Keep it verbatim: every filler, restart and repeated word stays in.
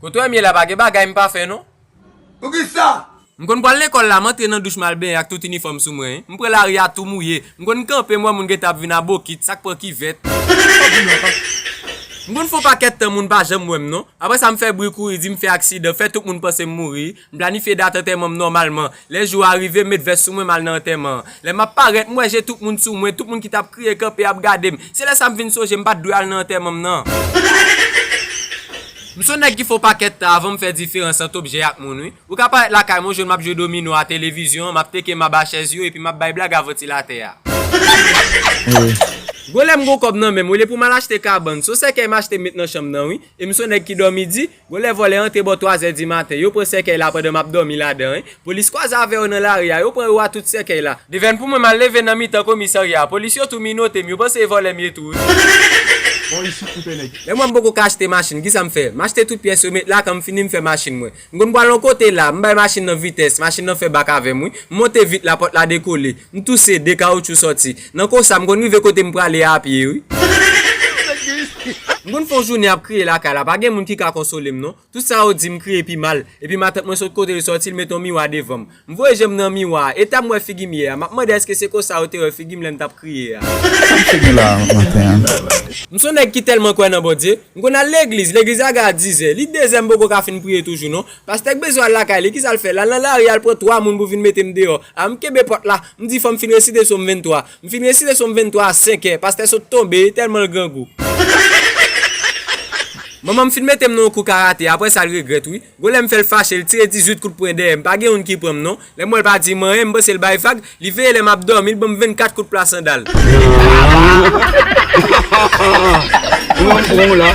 Kote w ye m ye la, pa gen bagay m pa fè non. Poukisa? M konn pral lekòl la, m antre nan douch m al benyen ak tout inifòm sou mwen, wi. M pran lari a tou mouye. M konn kanpe, m wè moun gentan ap vin a bokit, sa k pran kivèt. M konn fè yon pakèt tan moun pa janm wè m non. Apre sa, m fè bri kouri, di m fè aksidan, fè tout moun panse m mouri. M planifye dat antèman m nòmalman. Lè jou a rive, m met vès sou mwen, m al nan antèman an. Lè m ap parèt, m wè je tout moun sou mwen, tout moun ki t ap kriye kanpe ap gade m. Se lè sa m vin sonje m pa t dwe al nan antèman m nan. M se yon nèg ki fè yon pakèt tan avan m fè diferans ant objè ak moun, wi. Ou ka parèt lakay mwen, w jwenn m ap jwe domino a televizyon an, m ap teke mab a chèz yo, epi m ap bay blag a vantilatè a. Gwo lè m gon kòb nan men m, olye pou m al achte kabann, se yon sèkèy m achte m met nan chanm nan, wi. E m se yon nèg ki dòmi di, gwo lè vòlè antre bò twazè di maten, yo pran sèkèy la pandan m ap dòmi ladan, wi. Polis kwaze avè yo nan lari a, yo pran yo a tout sèkèy la. Devèn pou mwen, m al leve nan mitan komisarya a. Polis yo tou minote m, yo panse e vòlè m ye tou, wi. Bon, isit, koupe nèg. Lè mwen m poko ka achte machin, kisa m fè? M achte tout pyès yo, met lakan m, fini m fè machin mwen. M konn pral yon kote la, m bay machin nan vitès, machin nan fè bak avè m, wi. M monte vit la, pòt la dekole. M touse, de kawoutchou sòti. Nan konsa, m konn rive kote m prale a pye, wi. M konn fè yon jounen ap kriye lakay la, pa gen moun ki ka konsole m, non. Tout sa yo di m kriye pi mal. Epi matant mwen sot kote l sòti, l mete yon miwa devan m. M voye je m nan miwa a. Eta m wè figi m yè a, m ap mande èske se konsa yo te wè figi m lè m t ap kriye a. Sa m figi la maten an? M se yon nèg ki tèlman kwè nan Bondye, m konn al legliz. Legliz lage a dizè. Li dezè, m poko ka fin priye toujou non. Pastè k bezwen al lakay li, kisa l fè? L al nan lari, al pran twa moun pou vin mete m deyò. A, m kenbe pòt la, m di fò m fin resite Sòm venntwa. M fin resite Sòm venntwa a senkè, pastè sot tonbe, tèlman l grangou. Manman m fin mete m nan yon kou karate, apre sa l regrèt wi. Gwo lè m fè l fache, l tire dizuit kout pwen dèyè m, pa gen youn ki pran m non. Lè m wè l pa di m anyen, m panse l bay vag, li veye lè m ap dòmi, l ban m vennkat kout pla sandal. Ou an pran w la.